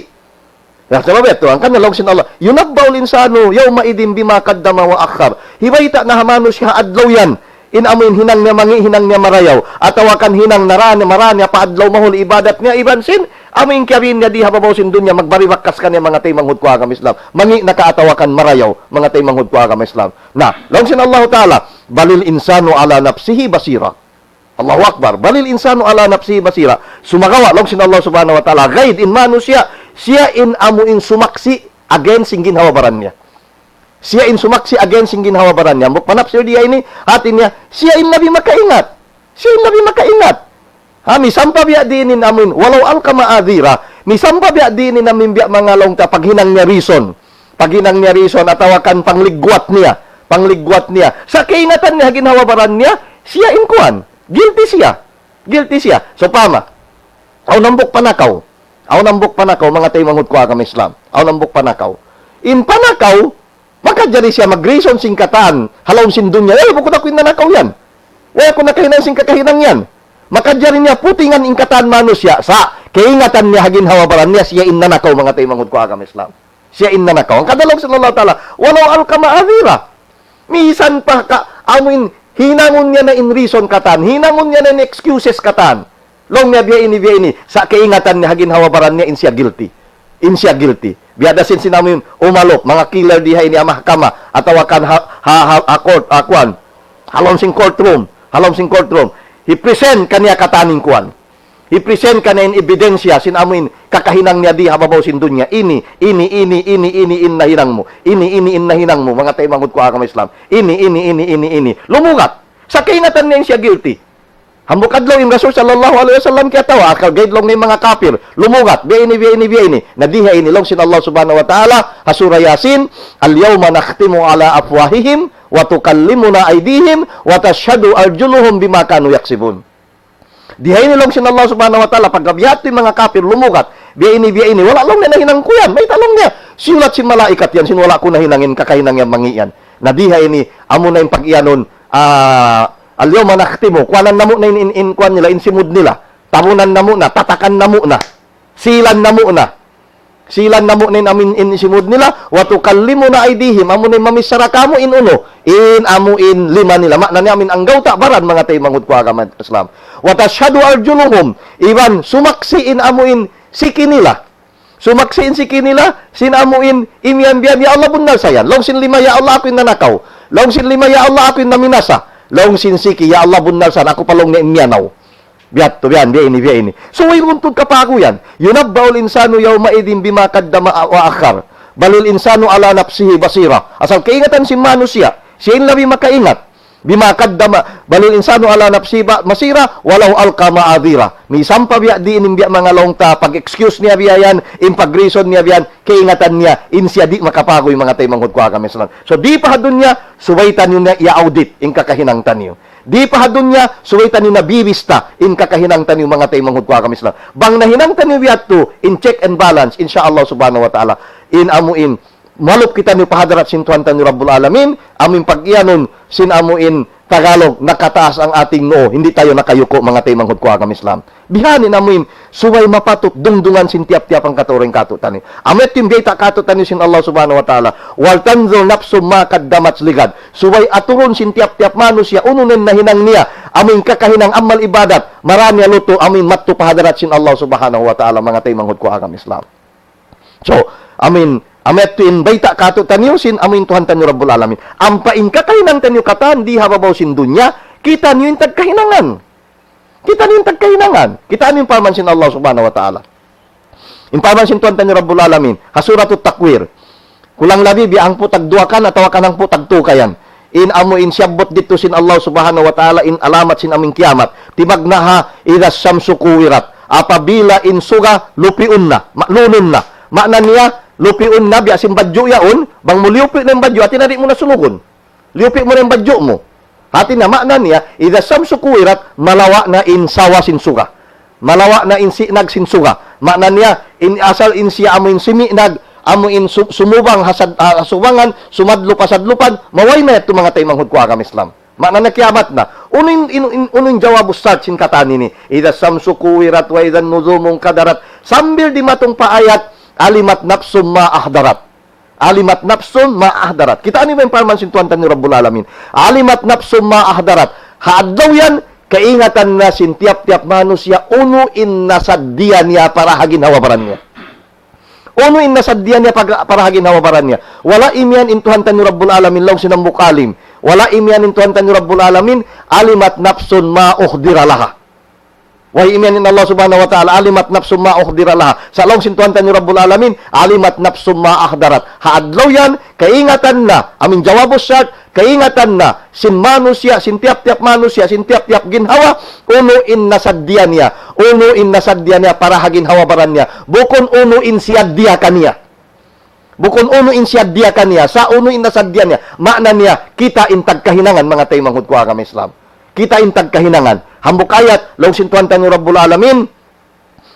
Na, sabab yadtu, hangkan na laung sin Allah, ينبأ الإنسان يومئذ بما قدم وأخر. Hibayta' na ha manusiya' ha adlaw yan. In amu in hinang niya mangi', hinang niya marayaw. Atawa kan hinang nara niya, mara niya pa adlaw mahuli ibadat niya, iban sin, amu in kiyabin niya di ha babaw sin dunya, magbari bakas kaniya manga taymanghud ku agama Islam. Mangi' na ka atawa kan marayaw, manga taymanghud ku agama Islam. Na, laung sin Allahu Ta'ala, "Balil insanu ala nafsihi basira." Allahu Akbar. "Balil insanu ala nafsihi basira." Sumagawa', laung sin Allah Subhanahu wa Ta'ala, gaid in manusiya', siya in amu in sumaksi' against sin ginhawa-baran niya. Siya in sumaksi' against sin ginhawa-baran niya. Hambuuk panafsir diya ini, hati niya, siya in labi makaingat. Siya in labi makaingat. Ha, misan pa biya' diin in amu in, walau alqa ma'adhira. Misan pa biya' diin in amu in biya' manga laung ta paghinang niya reason. Paghinang niya reason atawa kan pangligwat niya. Pangligwat niya. Sa' kaingatan niya ha ginhawa-baran niya, siya in kuwan. Guilty siya. Guilty siya. Sawpama, awn hambuuk panakaw. Awn hambuuk panakaw, manga taymanghud ku agama Islam. Awn hambuuk panakaw. In panakaw, makajari siya mag-reason sin katan, ha lawm sin dunya. "Eh, bukun aku in nanakaw yan. Way aku nakahinang sin kakahinang yan." Makajari niya putingan in katan manusiya'. Sa', kaingatan niya ha ginhawa-baran niya, siya in nanakaw, manga taymanghud ku agama Islam. Siya in nanakaw. Hangkan laung sin Allah Ta'ala, "Walau alqa ma'adhira." Misan pa ka, amu in, hinangun niya na in reason katan, hinangun niya na in excuses katan. Laung niya biya' ini, biya' ini. Sa' kaingatan niya ha ginhawa-baran niya in siya guilty. In siya guilty. Biya' da sin sin amu in umalup, manga killer di ha ini ha mahkama, atawa kan ha, ha, ha, ha court, ha kuwan. Ha lawm sin courtroom, ha lawm sin courtroom. Hi-present kaniya katan in kuwan. Hi-present kaniya in ebidensya sin amu in kakahinang niya di ha babaw sin dunya. Ini, ini, ini, ini, ini, in nahinang mu. Ini, ini, in nahinang mu. Manga taymanghud ku agama Islam. Ini, ini, ini, ini, ini. Lumugat. Sa' kaingatan niya in siya guilty. Hambuuk adlaw in Rasul sallallahu alayhi wasallam kiyatawa', akal gaid laung niya manga kapir. Lumugat. Biya' ini, biya' ini, biya' ini. Na di ha ini, laung sin Allah Subhanahu wa Ta'ala, ha Surah Yasin, "Al-yawma nakhtimu ala afwahihim, wa tukallimuna aydihim, wa tashhadu arjuluhum bima kanu yaksibun." Di ha ini laung sin Allah Subhanahu wa Ta'ala, pagka biya' ha yan in manga kapir lumugat, biya' ini, biya' ini, wala' laung niya nahinang ku yan, mayta' laung niya, siyulat sin malaikat yan, sin wala' ku nahinang in kakahinang yan mangi' yan. Na di ha ini, amu na in pag-iyanun, ah, "Al-yawma nakhtimu," kuwanan namu' na in, in, in, kuwan nila, in simud nila, tabunan namu' na, tatakan namu' na, silan namu' na. Silan namu' na in amu in simud nila, "wa tukallimuna aydihim," amu na in mamichara kāmu' in unu, in amu in lima nila. Maana niya amu in anggawta' baran manga taymanghud ku agama Islam. "Wa tashhadu arjuluhum," iban sumaksi' in amu in siki nila. Sumaksi' in siki nila, sin amu in imiyan biya' yan, "Ya Allah, bunnal sa yan." Laung sin lima, "Ya Allah, aku in nanakaw." Laung sin lima, "Ya Allah, aku in naminasa." Laung sin siki, "Ya Allah, bunnal sa yan, aku pa laung niya in miyanaw." Biya' tu, biya' yan, biya' ini, biya' ini. So, way runtun kapaguyan. "Yunabba'ul insanu yawma'idhin bima qaddama wa akhar. Balil insanu ala nafsihi basira." Asal kaingatan sin manusiya', siya in labi makaingat. "Bima qaddama, balil insanu ala nafsihi ba-, basira, walau alqa ma'adhira." Misan pa biya' diin in biya' manga laung ta, pag-excuse niya biya' yan, in pag-reason niya biya' yan, kaingatan niya, in siya di' makapaguy manga taymanghud ku agama Islam. So, di pa ha dunya, subay taniyu na i-audit, in kakahinang taniyu. Di pa ha dunya, subay taniyu na bibista in kakahinang taniyu manga taymanghud ku agama Islam. Bang nahinang taniyu biya' yadtu, in check and balance, insya Allah subhanahu wa ta'ala, in amu in, malup kitaniyu pa hadarat sin Tuhan taniyu Rabbul Alamin, amu in pag-iyanun, sin amu in Tagalog, nakataas ang ating noo, hindi tayo nakayuko, manga taymanghud ku agama Islam. Bihaini in amu in, subay mapatut dungdungan sin tiyap-tiyap hangkatau dayn kātu'niyu. Amu yadtu in biyayta' kātu'niyu sin Allah subhanahu wa ta'ala. "Wal tanzur nafsum ma qaddamat ligad." Subay aturun sin tiyap-tiyap manusiya', unu in nahinang niya, amu in kakahinang amal ibadat, mara niya lutu', amu in madtu pa hadarat sin Allah subhanahu wa ta'ala, manga taymanghud ku agama Islam. So, amu in, amu yadtu in bayta' kātu'niyu sin amu in Tuhan taniyu Rabbul Alamin. Ampa in kakahinang taniyu katan di ha babaw sin dunya, kitaniyu in tagkahinangan. Kitaniyu in tagkahinangan. Kitaniyu in parman sin Allah subhanahu wa ta'ala. In parman sin Tuhan taniyu Rabbul Alamin, ha Suratut Takwir. Kulang labi, biya' hangpu' tagduwa kan, atawa kan hangpu' tagtu kayan. In amu in siyabbut didtu sin Allah subhanahu wa ta'ala, in alamat sin amu in kiyamat. Tibag na ha, "Idha shamsu kuwirat." Apabila in suga lupiun na, ma-, lunun na. Maana niya, lupiun na, biya' sin badju' yaun, bang mu liyupi' na in badju', hati niya di' mu na sulugun. Liyupi' mu na in badju' mu. Hati niya, maana niya, "Idha shamsu kuwirat," malawa' na in sawa sin suga. Malawa' na in sinag sin suga. Maana niya, in asal in siya amu in siminag, amu in su-, sumubang ha sad-, ah, subangan, sumadlup ha sadlupan, maway na yadtu manga taymanghud ku agama Islam. Maana niya kiyamat na. Unu in, in, in, unu in jawabus shart sin katan ini. "Idha shamsu kuwirat wa idhan nujumu kadarat." Sambil dimatung pa ayat, "Alimat nafsum ma ahdarat." Alimat nafsun ma ahdarat. Kita' niyu ba in parman sin Tuhan taniyu Rabbul Alamin? Alimat nafsun ma ahdarat. Ha adlaw yan, kaingatan na sin tiyap-tiyap manusiya' unu in nasaddiya niya para ha ginhawa-baran niya. Unu in nasaddiya niya pag-, para ha ginhawa-baran niya. Wala' imiyan in Tuhan taniyu Rabbul Alamin, laung sin hambuuk alim. Wala' imiyan in Tuhan taniyu Rabbul Alamin, alimat nafsun ma uhdira laha. Way imiyan in Allah Subhanahu wa Ta'ala, alimat nafsun ma uhdira laha. Sa' laung sin Tuhan taniyu Rabbul Alamin, alimat nafsun ma ahdarat. Ha adlaw yan, kaingatan na, amin jawabus shart, kaingatan na, sin manusiya', sin tiyap-tiyap manusiya', sin tiyap-tiyap ginhawa, unu in nasaddiya niya, unu in nasaddiya niya para ha ginhawa-baran niya, bukun unu in siyaddiya kaniya. Bukun unu in siyaddiya kaniya, sa' unu in nasaddiya niya. Maana niya, kita' in tagkahinangan, manga taymanghud ku agama Islam. Kita' in tagkahinangan. Hambuuk ayat, laung sin Tuhan taniyu Rabbul Alamin,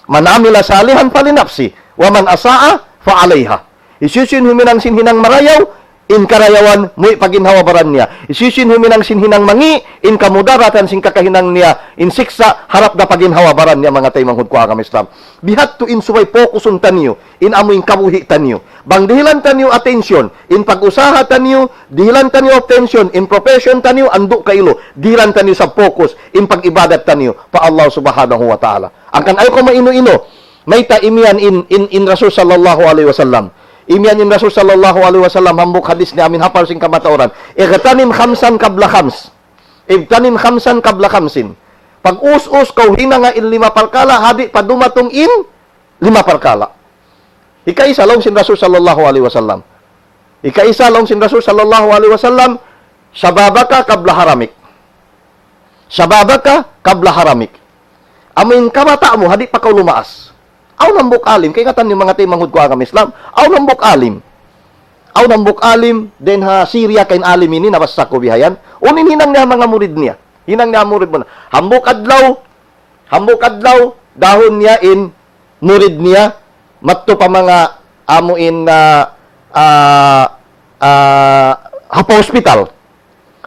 "Man amila salihan falinafsi, wa man asa'a fa alayha." Hisiyu-siyu in huminang sin hinang marayaw, in karayawan, muwi' pa ginhawa-baran niya. Hisiyu-siyu in huminang sin hinang mangi', in kamudaratan sin kakahinang niya, in siksa', harap da pa ginhawa-baran niya, manga taymanghud ku agama Islam. Biya' hādtu in subay pokusun taniyu, in amu in kabuhi' taniyu. Bang dihilan taniyu attention, in pag-usaha taniyu, dihilan taniyu attention, in profession taniyu, andu' kailu, dihilan taniyu sa' focus, in pag-ibadat taniyu, pa Allah Subhanahu wa Ta'ala. Hangkan ayaw kaw mainu-inu. Mayta' imiyan in, in, in Rasul sallallahu alayhi wasallam. Imiyan in Rasul sallallahu alayhi wasallam, hambuuk hadis niya amin hapal sin kamatauran. "Igtanim khamsan qabla khams. Igtanim khamsan qabla khamsin." Pag-us-us kaw hinanga in lima parkala', ha di' pa dumatung in lima parkala'. Hikaisa laung sin Rasul sallallahu alayhi wasallam. Hikaisa laung sin Rasul sallallahu alayhi wasallam, "Shababaka qabla haramik." "Shababaka qabla haramik." Amu in kabata' mu, ha di' pa kaw lumaas. Awn hambuuk alim, kaingatan niyu manga taymanghud ku agama Islam. Awn hambuuk alim. Awn hambuuk alim, dayn ha Syria kain alim ini, nabassa ku bihayan. Unu in hinang niya manga murid niya. Hinang niya murid mu na. Hambuuk adlaw, hambuuk adlaw, dahun niya in murid niya, madtu pa manga amu in, ah, ah, ah, ha pa hospital.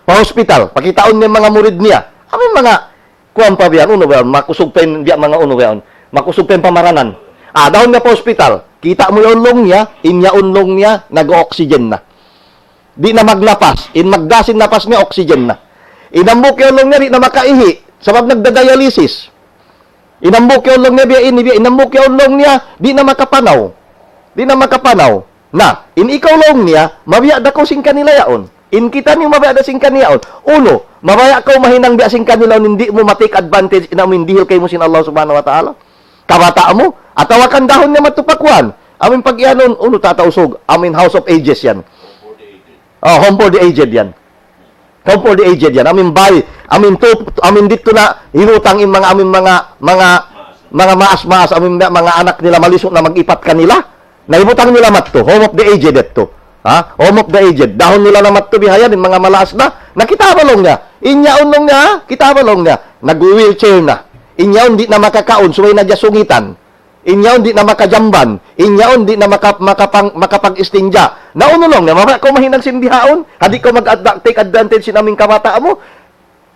Pa hospital, pakitaun niya manga murid niya. Amu in manga, kuwan pa biya' yan, unu ba yan, makusug pa in, biya' manga unu ba yan, makusug pa in pamaranan. Ah, dahun niya pa hospital. Kita' mu yaun laung niya, in yaun laung niya, nag-oxygen na. Di' na magnapas. In magda sin napas niya, oxygen na. In hambuuk yaun laung niya, di' na makaihi'. Sabab nagda-dialysis. In hambuuk yaun laung niya, biya' ini, biya', in hambuuk yaun laung niya, di' na makapanaw. Di' na makapanaw. Na, in ikaw laung niya, mabiya' da kaw sin kanila yaun. In kitaniyu mabiya' da sin kanila yaun. Unu, mabaya' kaw mahinang biya' sin kanila yaun, di' mu ma-take advantage, in amu in dihil kaymu sin Allah Subhanahu wa Ta'ala. Kabata' mu, atawa kan dahun niya madtu pa kuwan. Amu in pag-iyanun, unu ta Tausug, amu in House of Ages yan. Oh, home for the aged yan. Home for the aged yan. Amu in bay, amu in tup-, amu in didtu na hinutang in manga, amu in manga, manga, manga maas-maas, amu in manga anak nila malisu' na mag-ipat kanila. Na hibutang nila madtu, home of the aged yadtu. Ha? Home of the aged. Dahun nila na madtu bihayan, in manga malaas na. Na kita' ba laung niya? In yaun laung niya, ha? Kita' ba laung niya? Nag-wheelchair na. In yaun di' na makakaun, subay na diya sungitan. In yaun di' na makajamban. In yaun di' na maka-, makapang-, makapag-istinja. Na unu laung niya, mabaya' kaw mahinang sin bihaun? Ha di' kaw mag-adva-, take advantage sin amu in kabata' mu?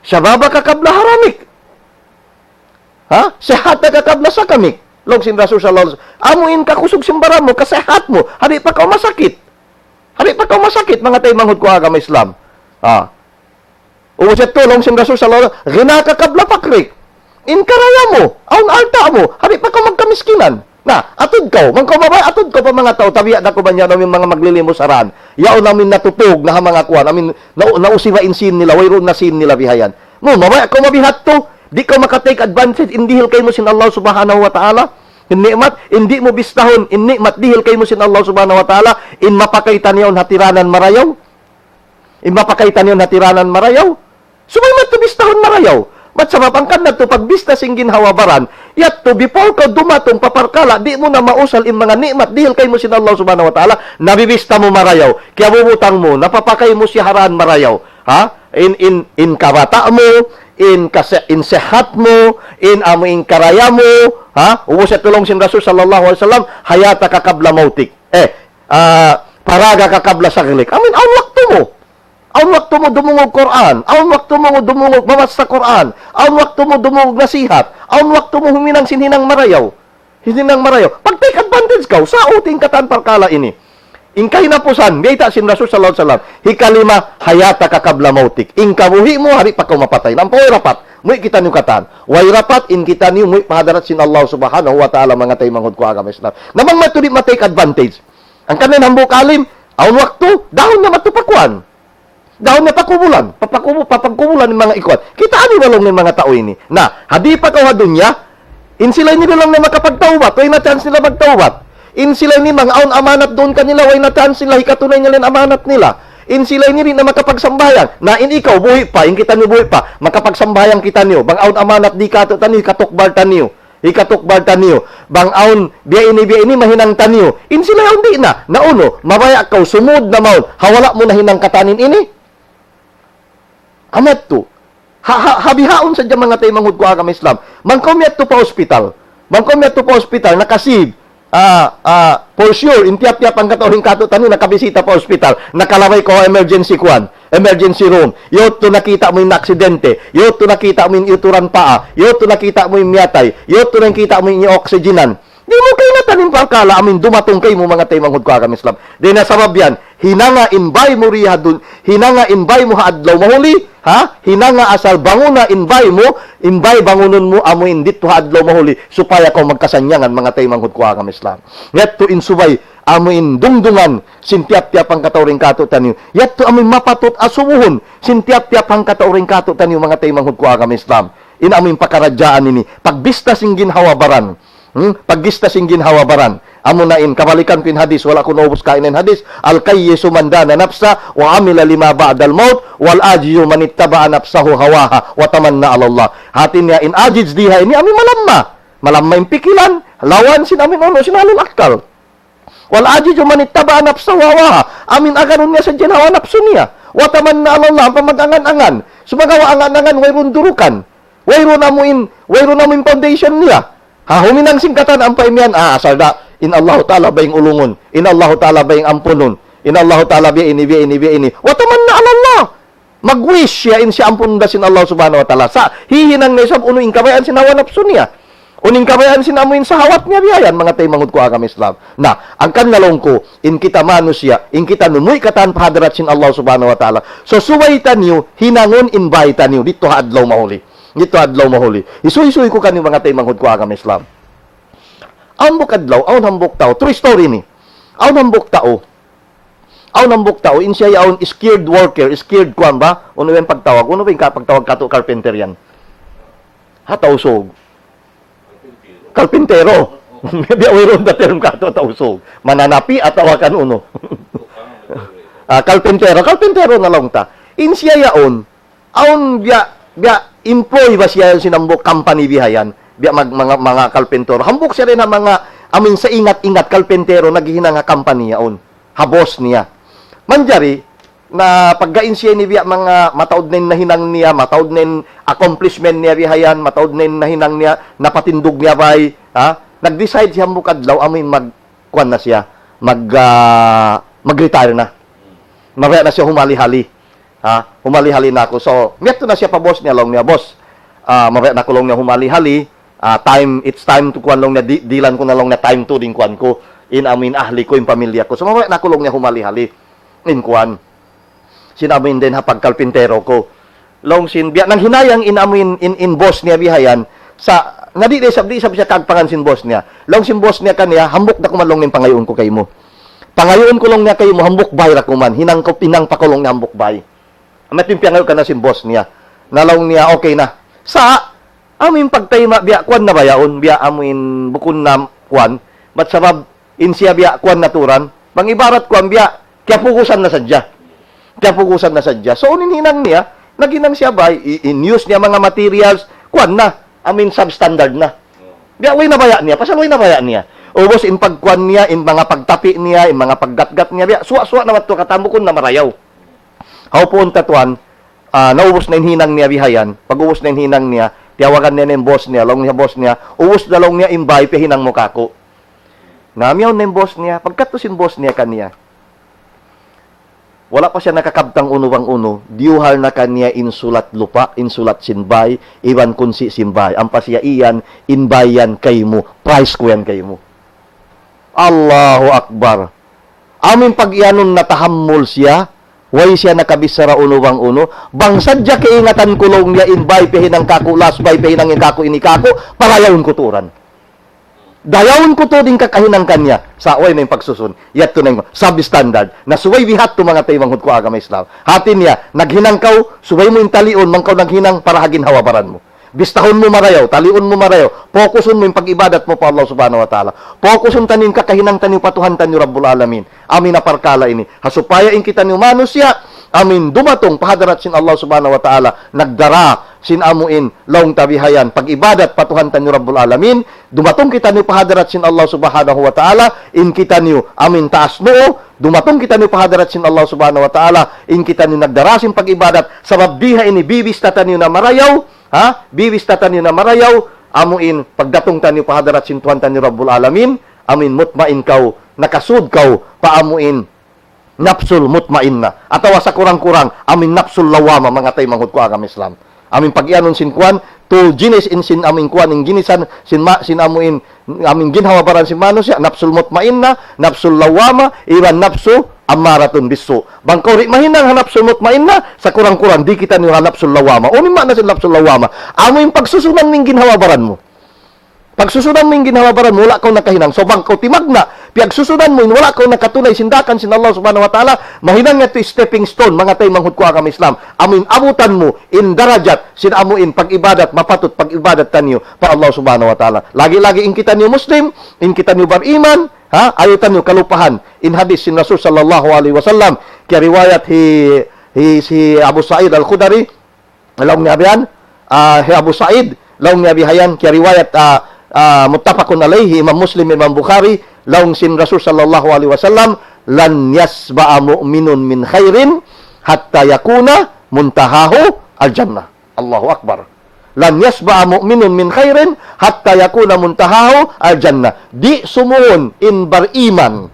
Shababaka qabla haramik. Ha? Sihataka qabla sakamik. Laung sin Rasul sallallahu alayhi wasallam. Amu in kakusug sin baran mu, kasihat mu. Ha di' pa kaw masakit. Ha di' pa kaw masakit, manga taymanghud ku agama Islam. Ha? Ubus yadtu, laung sin Rasul sallallahu alayhi wasallam, "Ghinaka qabla fakrik." In karaya mu, awn alta' mu, ha di' pa kaw magkamiskinan. Na, atud kaw, bang kaw mabaya', atud kaw pa manga tau, tabiya' da kaw ba niya, amu in manga maglilimus ha dan. Yaun amu in natupug na ha manga kuwan, amu in nau-, nausiba in sīn nila, wayruun na sīn nila bihayan. Mu, mabaya' kaw mabihadtu, di' kaw maka-take advantage, in dihil kaymu sin Allah Subhanahu wa Ta'ala. In ni'mat, in di' mu bistahun, in ni'mat dihil kaymu sin Allah Subhanahu wa Ta'ala, in mapakay ta niya yaun ha tiranan marayaw. In mapakay ta niya yaun ha tiranan marayaw. Subay madtu bistahun marayaw. Mat sabab hangkan na yadtu pagbista sin ginhawa-baran. Yadtu before kaw dumatung pa parkala', di' mu na mausal in manga ni'mat dihil kaymu sin Allah Subhanahu wa Ta'ala, nabibista mu marayaw. Kiyabubutang mu, napapakay mu siya ha dan marayaw. Ha? In, in, in kabata' mu, in kase-, in sehat mu, in amu in karaya mu, ha? Ubus yadtu laung sin Rasul sallallahu alayhi wasallam, "Hayataka qabla mautik." Eh, ah, "Faragaka qabla shaghlik." Amu in, awn waktu mu. Awn waktu mu dumungug Qur'an. Awn waktu mu dumungug mabassa Qur'an. Awn waktu mu dumungug nasihat. Awn waktu mu huminang sin hinang marayaw. Hinang marayaw. Pag-take advantage kaw, sa' uting katan parkala' ini. In kahinapusan, biyayta' sin Rasul sallallahu alayhi wasallam, hikalima, حياتك قبل موتك. In kabuhi' mu, hari pa kaw mapatay. Ampa way rapat, muwi' kitaniyu katan. Way rapat, in kitaniyu, muwi' pa hadarat sin Allah subhanahu wa ta'ala, manga taymanghud ku agama Islam. Na bang madtu di' ma-take advantage. Hangkan in hambuuk alim, awn waktu, dahun niya madtu pa kuwan. Dahun niya pa kubulan, pa, pa kubu-, pa pagkubulan in manga ikuan. Kitaa niyu laung niya in manga tau ini. Na, ha di pa kaw ha dunya, in sila ini laung niya makapagtaubat, way na chance nila magtaubat. In sila ini manga awn amanat duun kanila, way na chance nila hikatunay nila in amanat nila. In sila ini di' na makapagsambahayang. Na in ikaw, buhi' pa, in kitaniyu buhi' pa, makapagsambahayang kitaniyu. Bang awn amanat di' katu'taniyu, hikatukbal taniyu. Hikatukbal taniyu. Bang awn, biya' ini, biya' ini, mahinang taniyu. In sila yaun di' na. Na unu, mabaya' kaw sumud na mawn. Ha wala' mu nahinang katan ini. Amu yadtu. Ha, ha, ha bihaun sadja manga taymanghud ku agama Islam. Bang kaw miyadtu pa hospital. Bang kaw miyadtu pa hospital, nakasib. Ah, ah, for sure, in tiyap-tiyap hangkatau dayn kātu'niyu nakabisita pa hospital, nakalabay kaw ha emergency kuwan, emergency room. Yadtu nakita' mu in aksidente, yadtu nakita' mu in iyuturan paa, yadtu nakita' mu in miyatay, yadtu nakita' mu in oxygenan. Di' mu kaingatan in parkala' amu in dumatung kaymu manga taymanghud ku agama Islam. Dayn ha sabab yan, hinanga in bay mu di ha dun-, hinanga in bay mu ha adlaw mahuli, ha? Hinanga asal banguna in bay mu, in bay bangunun mu amu in didtu ha adlaw mahuli, supaya kaw magkasannyangan manga taymanghud ku agama Islam. Yadtu in subay, amu in dungdungan, sin tiyap-tiyap hangkatau dayn kātu'niyu. Yadtu amu in mapatut asubuhun, sin tiyap-tiyap hangkatau dayn kātu'niyu manga taymanghud ku agama Islam. In amu in pakaradjaan ini, pagbista sin ginhawa-baran. Hmm? Pagbista sin ginhawa-baran. Amu na in, kabalikan ku in hadis, wala' ku naubus kaina in hadis. الكيس من دان نفسه وعمل لما بعد الموت والعاجز من اتبع نفسه هواها وتمنى على الله. Hati niya in ajiz di ha ini amu in malamma. Malamma in pikilan, lawan sin amu in unu, sin ahlul akkal. والعاجز من اتبع نفسه هواها. Amu in aganun niya sadja in hawa napsu niya. وتمنى على الله, ampa mag-angan-angan. Sumagawa' angan-angan, wayruun durukan. Wayruun amu in, wayruun amu in foundation niya. Ha, huminang sin katan ampa imiyan, ah, asal da, in Allahu Ta'ala baying ulungun, in Allahu Ta'ala baying ampunun, in Allahu Ta'ala biya' ini, biya' ini, biya' ini. وتمنى على الله. Mag-wish siya in siya ampunun da sin Allah Subhanahu wa Ta'ala. Sa' hihinang niya isab unu in kabayaan sin hawa napsu niya. Unu in kabayaan sin amu in sahawat niya biya' yan, manga taymanghud ku agama Islam. Na, hangkan laung ku, in kita manusiya', in kita numuy katan pa hadarat sin Allah Subhanahu wa Ta'ala. So, subay taniyu, hinangun in bay taniyu, didtu ha adlaw mahuli. Didtu ha adlaw mahuli. Hisuy-hisuy ku kaniyu manga taymanghud ku agama Islam. Hambuuk adlaw, awn hambuuk tau. True story ini. Awn hambuuk tau. Awn hambuuk tau, in siya yaun skilled worker, skilled kuwan ba? Unu yan pagtawag? Unu ba in ka-, pagtawag kātu' carpenter yan? Ha Tausug. Karpintero. Biya' wayruun da term kātu' Tausug. Mananapi atawa kan unu. Ah, karpintero. Karpintero na laung ta. In siya yaun, awn biya', biya' employ ba siya sin hambuuk company bihayan. Biya' mag-, manga, manga karpintero. Hambuuk siya dayn ha manga, amu in sa ingat-ingat karpintero, naghihinang ha company yaun. Ha boss niya. Manjari, na pagga in siya ini biya' manga mataud na in nahinang niya, mataud na in accomplishment niya bihayan, mataud na in nahinang niya, napatindug niya bay, ha? Nag-decide siya hambuuk adlaw, amu in mag-, kuwan na siya, mag-, ah, mag-retire na. Mabaya' na siya humali-hali. Ha? Humali-hali na aku. So, miyadtu na siya pa boss niya, laung niya, "Boss, ah, mabaya' na aku," laung niya, "humali-hali. Ah, time, it's time to," kuwan, laung niya, "di-, dihilan ku na," laung niya, "time to," dayn kuwan ku. In amu in ahli ku, in pamilya ku. So, mabaya' na aku, laung niya, "humali-hali." In kuwan. Sin amu in dayn ha pagkarpintero ku. Laung sin, biya' nanghinayang in amu in, in, in boss niya bihayan. Sa', na di', di' isab, di' isab siya kaagpangan sin boss niya. Laung sin boss niya kaniya, "Hambuuk da kuman," laung niya, "in pangayuun ku kaymu. Pangayuun ku," laung niya, "kaymu, hambuuk bay da kuman. Hinang ku, hinang pa ku," laung niya, "hambuuk bay." Amu yadtu in piyangayu' kaniya sin boss niya. Na laung niya, "Okay na." Sa', amu in pagtayma', biya' kuwan na ba yaun, biya' amu in bukun na kuwan. Bat sabab, in siya biya' kuwan na turan. Bang ibarat kuwan biya', kiyapugusan na sadja. Kiyapugusan na sadja. So, unu in hinang niya, naghinang siya bay, i-, in-use niya manga materials, kuwan na, amu in substandard na. Biya' way nabaya' niya, pasal way nabaya' niya. Ubus in pagkuwan niya, in manga pagtapi' niya, in manga paggatgat niya, biya' suwa'-suwa' na mattu katan bukun na marayaw. Hawpuun ta tuwan, ah, naubus na in hinang niya bihayan. Pag-ubus na in hinang niya, tiyawagan niya na in boss niya, laung niya boss niya, "Ubus da," laung niya, "in bay piyahinang mu kāku'." Na, miyawn na in boss niya, pagkadtu sin boss niya kaniya. Wala' pa siya nakakabtang unu bang unu, diyuhal na kaniya in sulat lupa', in sulat sin bay, iban kunsi' sin bay. Ampa siya, "Iyan, in bay yan kaymu, prize ku yan kaymu." Allahu Akbar. Amu in pag-iyanun natahammul siya, way siya nakabichara unu bang unu, bang sadja kaingatan ku laung niya in bay piyahinang kāku' last, bay piyahinang in kāku' ini kāku', parayawun ku tuud. Dayawun ku tuud in kakahinang kaniya, sa' way na in pagsusun. Yadtu na in substandard. Na subay biya' hadtu manga taymanghud ku agama Islam. Hati niya, naghinang kaw, subay mu in taliun, bang kaw naghinang para ha ginhawa-baran mu. Bistahun mu marayaw, taliun mu marayaw, fokusun mu in pag-ibadat mu pa Allah Subhanahu wa Ta'ala. Fokusun taniyu in kakahinang taniyu pa Tuhan taniyu Rabbul Alamin. Amu in parkala' ini. Ha supaya in kitaniyu manusiya', amu in dumatung pa hadarat sin Allah Subhanahu wa Ta'ala, nagdara sin amu in laung ta bihayan, pag-ibadat pa Tuhan taniyu Rabbul Alamin, dumatung kitaniyu pa hadarat sin Allah Subhanahu wa Ta'ala, in kitaniyu amu in taas nuu, dumatung kitaniyu pa hadarat sin Allah Subhanahu wa Ta'ala, in kitaniyu nagdara sin pag-ibadat, sabab di ha ini bibista taniyu na marayaw, ha? Bibista taniyu na marayaw, amu in pagdatung taniyu pa hadarat sin Tuhan taniyu Rabbul Alamin, amu in mutmain kaw, nakasud kaw, pa amu in napsul mutmainna. Atawa sa kurang-kurang, amu in napsul lawama, manga taymanghud ku agama Islam. Amu in pag-iyanun sin kuwan, tu jinis in sin amu in kuwan, in ginisan, sin ma-, sin amu in, amu in ginhawa-baran sin manusiya', napsul mutmainna, napsul lawama, iban napsu ammaratun bissu'. Bang kaw di' mahinang ha napsul mutmainna, sa kurang-kurang, di' kitaniyu ha napsul lawama. Unu in maana sin napsul lawama? Amu in pagsusunan mu in ginhawa-baran mu. Pagsusunan mu in ginhawa-baran mu, wala' kaw nakahinang. So, bang kaw timagna', piyagsusunan mu in wala' kaw nakatunay sin daakan sin Allah Subhanahu wa Ta'ala, mahinang yadtu stepping stone, manga taymanghud ku agama Islam. Amu in abutan mu, in darajat, sin amu in pag-ibadat, mapatut pag-ibadat taniyu pa Allah Subhanahu wa Ta'ala. Lagi'-lagi' in kitaniyu Muslim, in kitaniyu bariman, ha? Ayaw taniyu kalupahan in hadith sin Rasul sallallahu alayhi wasallam, kiyariwayat hi, hi, hi Abu Sa'id Al-Khudri, laung niya bihan, ah, hi Abu Sa'id, laung niya bihayan, kiyariwayat, ah, ah, muttafaqun alayhi, Imam Muslim, Imam Bukhari, laung sin Rasul sallallahu alayhi wasallam, لن يشبع مؤمن من خير حتى يكون منتهاه الجنة. Allahu Akbar. لن يشبع مؤمن من خير حتى يكون منتهاه الجنة. Di' sumuhun in bariman.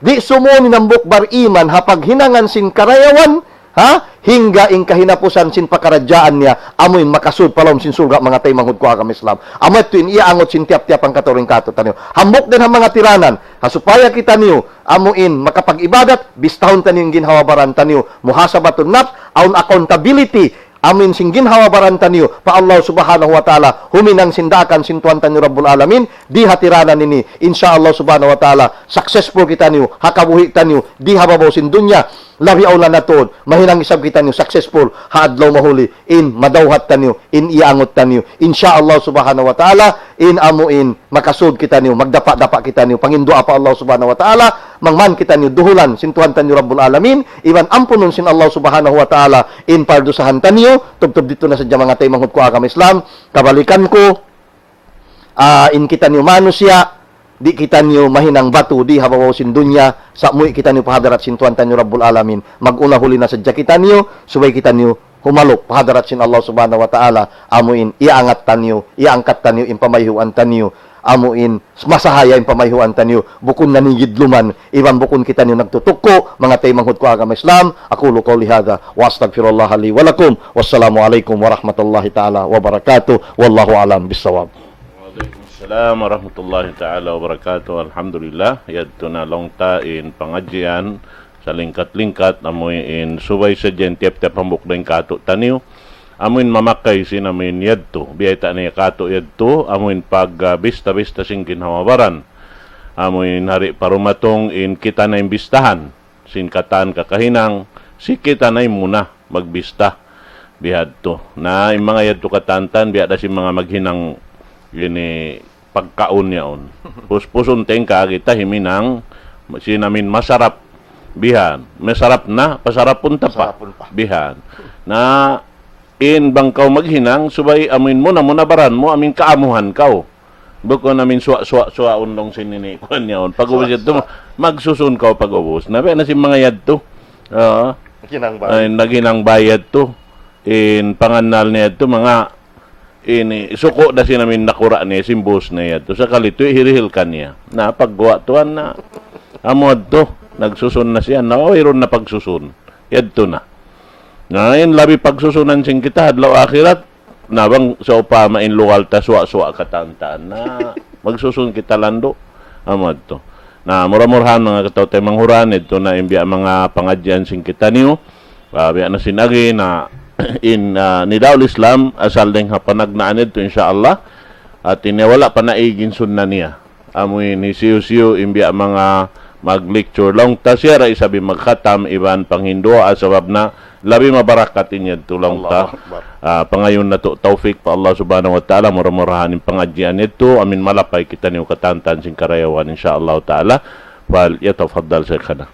Di' sumuhun in hambuuk bariman ha paghinangan sin karayawan, ha? Hangga in kahinapusan sin pakaradjaan niya, amu in makasud pa lawm sin surga', manga taymanghud ku agama Islam. Amu yadtu in iyaangut sin tiyap-tiyap hangkatau dayn kātu'niyu. Hambuuk dayn ha manga tiranan, ha supaya kitaniyu, amu in makapag-ibadat, bistahun taniyu in ginhawa-baran taniyu, muhasabatun nafs, awn accountability, amu in sin ginhawa-baran taniyu pa Allah Subhanahu wa Ta'ala, huminang sin daakan sin Tuhan taniyu Rabbul Alamin, di ha tiranan ini, insya Allah Subhanahu wa Ta'ala, successful kitaniyu, ha kabuhi' taniyu, di ha babaw sin dunya, labi awla na tuud, mahinang isab kitaniyu successful, ha adlaw mahuli, in madawhat taniyu, in iyaangut taniyu, insya Allah Subhanahu wa Ta'ala, in amu in makasud kitaniyu, magdapa'-dapa' kitaniyu, panginduwaa pa Allah Subhanahu wa Ta'ala, bang man kitaniyu duhulan sin Tuhan taniyu Rabbul Alamin, iban ampunun sin Allah Subhanahu wa Ta'ala in pardusahan taniyu, tubtub didtu na sadja manga taymanghud ku agama Islam, kabalikan ku, ah, in kitaniyu manusiya', di' kitaniyu mahinang batu di ha babaw sin dunya, sa' muwi' kitaniyu pa hadarat sin Tuhan taniyu Rabbul Alamin, mag-una huli na sadja kitaniyu, subay kitaniyu humalup pa hadarat sin Allah Subhanahu wa Ta'ala, amu in iyaangat taniyu, iyaangkat taniyu in pamayhuan taniyu, amu in masahaya in pamayhuan taniyu, bukun nanigidluman, iban bukun kitaniyu nagtutukku', manga taymanghud ku agama Islam, أقول قولي هذا وأستغفر الله لي ولكم، والسلام عليكم ورحمة الله تعالى وبركاته، والله أعلم بالصواب. وعليكم السلام ورحمة الله تعالى وبركاته. Alhamdulillah, yadtu na laung ta in pangadjian, salingkat-lingkat, amu in subay sadja in tiyap-tiyap hambuuk dayn kātu'niyu. Amu in mamakay sin amu in yadtu. Biyayta' niya kātu' yadtu, amu in pag, ah, bista-bista sin ginhawa-baran. Amu in hari pa dumatung in kita na in bistahan. Sin katan kakahinang, si kita na in muna magbista. Bihadtu. Na, in manga yadtu katantan, biya' da sin manga maghinang ini pagkaun yaun. Puspusun ta in kaagi ta himinang, sin amu in masarap. Bihan. Masarap na, pasarapun ta pa. Pasarapun pa. Bihan. Na, in bang kaw maghinang, subay amu in muna-muna baran mu, amu in kaamuhan kaw. Bukun amu in suwa'-suwa'-suwaun laung sin ini, kuwan yaun. Pag-ubus yadtu, magsusun kaw pag-ubus. Na, biya' na sin manga yadtu. Oo. Naghinang bay. Ay, naghinang bay yadtu. In pangannal niya yadtu, manga ini, suku' da sin amu in nakura' niya, sin boss niya yadtu. Sakali tuwi' hirihil kaniya. Na, pagguwa' tuwan na. Amu yadtu, nagsusun na siya. Na, wayruun na pagsusun. Yadtu na. Na, in labi pagsusunan sin kita, adlaw akhirat, na bang sawpama in lugal ta suwa'-suwa' katantan. Na, magsusun kita landu'. Amu yadtu. Na mura-murahan, manga kataw-taymanghuran, yadtu na in biya' manga pangadjian sin kitaniyu. Ah, biya' na sin agi na in, ah, Nidaul Islam, asal dayng ha panagnaan yadtu, insya Allah. At ini wala' pa naig in sunna niya. Amu in hisiyu-siyu in biya' manga mag-lecture laung ta, siya ra isab in magkhatam iban panghindu', ah, sabab na labi mabarakat in yadtu laung ta. Allahu Akbar. Ah, pangayuun natu' tawfik pa Allah Subhanahu wa Ta'ala, mura-murahan in pangadjian yadtu, amu in malapay kitaniyu katantan sin karayawan, insya Allah Ta'ala. Fal yatafaddal Shaykhana.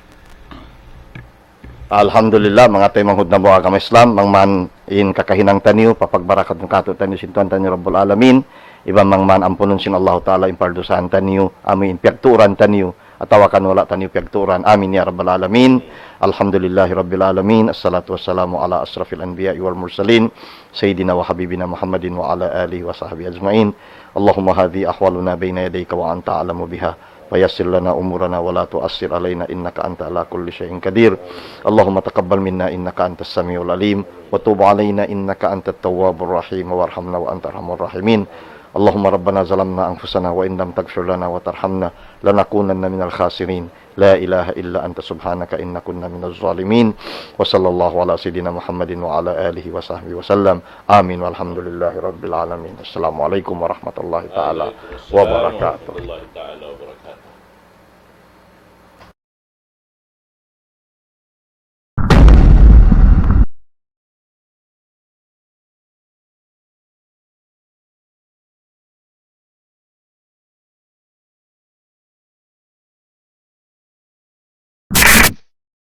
Alhamdulillah, manga taymanghud namu' agama Islam, bang man in kakahinang taniyu, papagbarakatun kātu'niyu sin Tuhan taniyu Rabbul Alamin, iban bang man ampunun sin Allahu Ta'ala in pardusahan taniyu, amu in piyagtuuran taniyu, atawa kan wala' taniyu piyagtuuran. Amin ya Rabbal Alamin. Alhamdulillahi Rabbil Alamin. Assalatu wassalamu ala asrafil anbiya'i wal mursalin, Sayyidina wa Habibina Muhammadin wa ala alihi wa sahbihi ajma'in. اللهم هذه أحوالنا بين يديك وأنت أعلم بها، فيسر لنا أمورنا ولا تعسر علينا إنك أنت على كل شيء قدير. اللهم تقبل منا إنك أنت السميع العليم، وتب علينا إنك أنت التواب الرحيم، وارحمنا وأنت أرحم الراحمين. اللهم ربنا ظلمنا أنفسنا وإن لم تغفر لنا وترحمنا لنكونن من الخاسرين. لا إله إلا أنت سبحانك إنا كنا من الظالمين. وصلى الله على سيدنا محمد وعلى آله وصحبه وسلم. آمين والحمد لله رب العالمين. السلام عليكم ورحمة الله تعالى وبركاته.